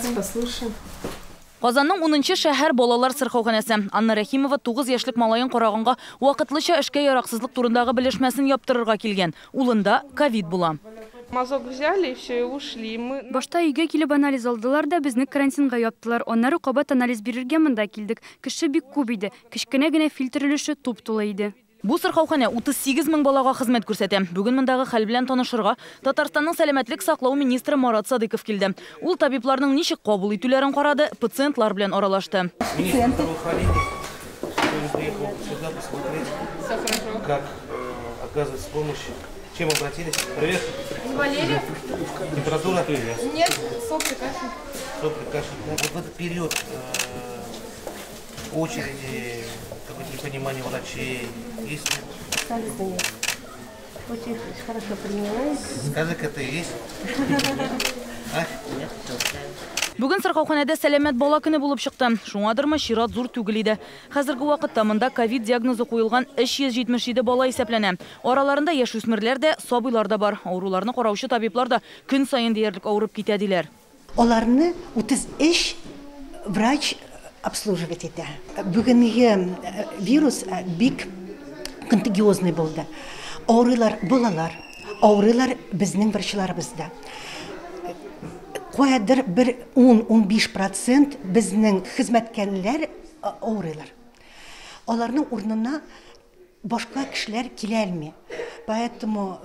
Давайте послушаем. Казанның 10нчы шәһәр балалар сырхауханәсе. Анна Рәхимова 9 яшьлек малаен караганга вакытлыча эшкә яраксызлык турындагы белешмәсен яптырырга килгән. Улында ковид була. Мазок взяли и все, и ушли. Мы Башта өйгә килеп анализ алдылар да безне карантинга яптылар. Аннары кабат анализ бирергә монда килдек. Кеше бик күп иде. Кечкенә генә фильтр өлеше туп-тулы иде. Бу сырхауханә 38 мең балага хезмәт күрсәтә. Бүген мондагы хәл белән танышырга Татарстанның сәламәтлек саклау министры Марат Садыков килде. Ул табибларның ничек кабул итүләрен карады, пациентлар белән аралашты. Министр здравоохранения тоже приехал сюда посмотреть, как оказывается помощь. Чем обратились? Привет. Валерия? Температура? Нет, сопли, кашель. Сопли, кашель. Вот в этот период очереди, какое-то непонимание врачей есть? Абсолютно нет. Очень хорошо принимают. Скажи-ка, ты есть? А? Нет, все устраивает. Бүген сырхауханәдә сәламәт бала көне булып чыкты. Шуңадырмы чират зур түгел иде. Хәзерге вакытта монда ковид диагнозы куелган 377 бала исәпләнә. Араларында яшүсмерләр дә, сабыйлар да бар. Авыруларны караучы табиблар да көн саен диярлек авырып китә диләр. Аларны 33 врач обслуживать итә. Бүгенге вирус бик контагиозный булды. Авырыйлар балалар, авырыйлар безнең врачларыбыз да. Каядыр бер 10-15% безнең хезмәткәрләр авырыйлар. Аларның урынына башка кешеләр килә алмый. Поэтому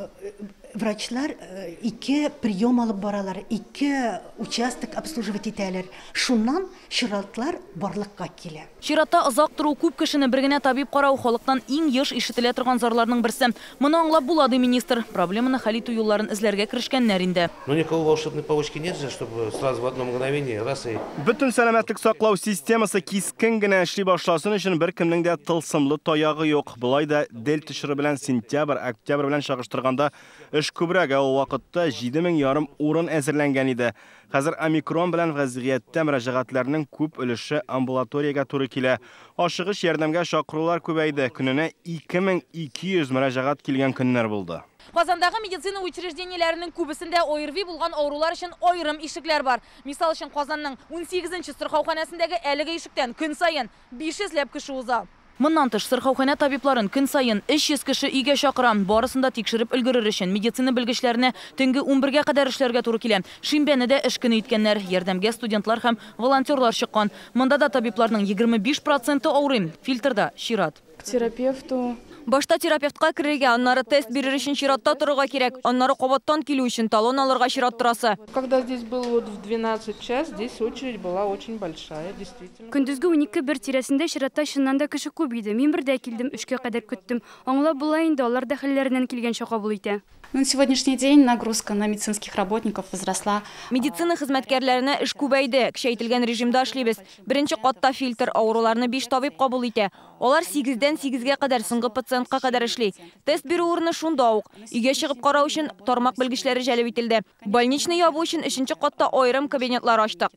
врачлар ике прием алып баралар, ике участок обслуживать итәләр. Шуннан чиратлар барлыкка килә. Чиратта озак тору күп кешене бер генә табиб карау халыктан иң еш ишетелә торган зарларның берсе. Моны аңлап була, ди министр. Проблеманы хәл итү юлларын эзләргә керешкәннәр инде. Ну, никакого волшебной палочки нет же, чтобы сразу в одно мгновение раз и Бөтен сәламәтлек саклау системасы кискен генә эшли башласын өчен беркемнең дә тылсымлы таягы юк. Болай да дельта чоры белән сентябрь, октябрь белән чагыштырганда эш күбрәк, ә ул вакытта 7,5 урын әзерләнгән иде. Хәзер омикрон белән вазгыятьтә мөрәҗәгатьләрнең күп өлеше амбулаториягә туры килә. Ашыгыч ярдәмгә чакырулар күбәйде. Көненә 2200 мөрәҗәгать килгән көннәр булды. Казандагы медицина учреждениеләренең күбесендә ОРВИ булган авырулар өчен аерым ишекләр бар. Мисал өчен Казанның 18нче сырхауханәсендәге әлеге ишектән көн саен 500 ләп кеше уза. Моннан тыш сырхауханә табибларын көн саен 300 кеше өйгә чакыра. Барысын да тикшереп өлгерер өчен медицина белгечләренә төнге 11гә кадәр эшләргә туры килә. Шимбәне дә эш көне иткәннәр. Ярдәмгә студентлар һәм волонтерлар чыккан. Монда да табибларның 25% авырый. Фильтрда чират. К терапевту. Башта терапевтка керергә, аннары тест бирер өчен чиратта торырга кирәк, аннары кабаттан килү өчен талон алырга чират торасы. Когда здесь был вот в 12 час, здесь очередь была очень большая, действительно. Көндезге 12 бер тирәсендә чиратта чыннан да кеше күп иде. Мин бердә килдем, өчкә кадәр көттем. Аңлап була инде, алар да хәлләреннән килгәнчә кабул итә. На сегодняшний день нагрузка на медицинских работников возросла. Медицина хезмәткәрләренә эш күбәйде. Көчәйтелгән режимда эшлибез. Беренче катта фильтр, авыруларны 5 табиб кабул итә. Алар 8дән 8гә кадәр соңгы пациентка кадәр эшли. Тест бирү урыны шунда ук. Өйгә чыгып карау өчен тармак белгечләре җәлеп ителде. Больничный ябу өчен 3нче катта аерым кабинетлар ачтык.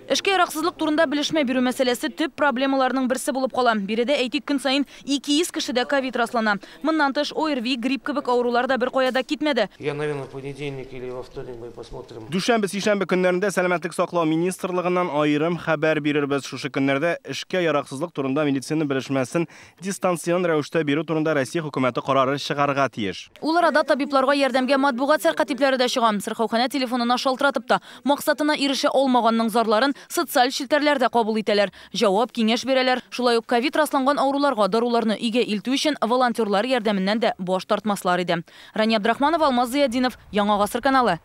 Эшкә яраксызлык турында белешмә бирү мәсьәләсе төп проблемаларның берсе булып кала. Биредә әйтик көн саен 200 кешедә ковид раслана. Моннан тыш ОРВИ, грипп кебек авырулар да бер кая да китмәде. Я, наверное, в понедельник или во вторник мы посмотрим. Дүшәмбе, сишәмбе көннәрендә сәламәтлек саклау министрлыгыннан аерым хәбәр бирербез. Шушы көннәрдә эшкә яраксызлык турында медицина белешмәсен дистанцион рәвештә бирү турында Россия хөкүмәте карары чыгарырга тиеш. Ул арада табибларга ярдәмгә матбугат сәркатипләре дә чыга. Сырхауханә телефонына шалтыратып та максатына ирешә алмаганның зарларын социаль челтәрләрдә кабул итәләр. Җавап, киңәш бирәләр. Шулай ук ковид расланган авыруларга даруларны өйгә илтү өчен волонтерлар ярдәменнән дә баш тартмаслар иде. Рания Абдрахманова, Алмаз Зыятдинов, Яңа Гасыр каналы,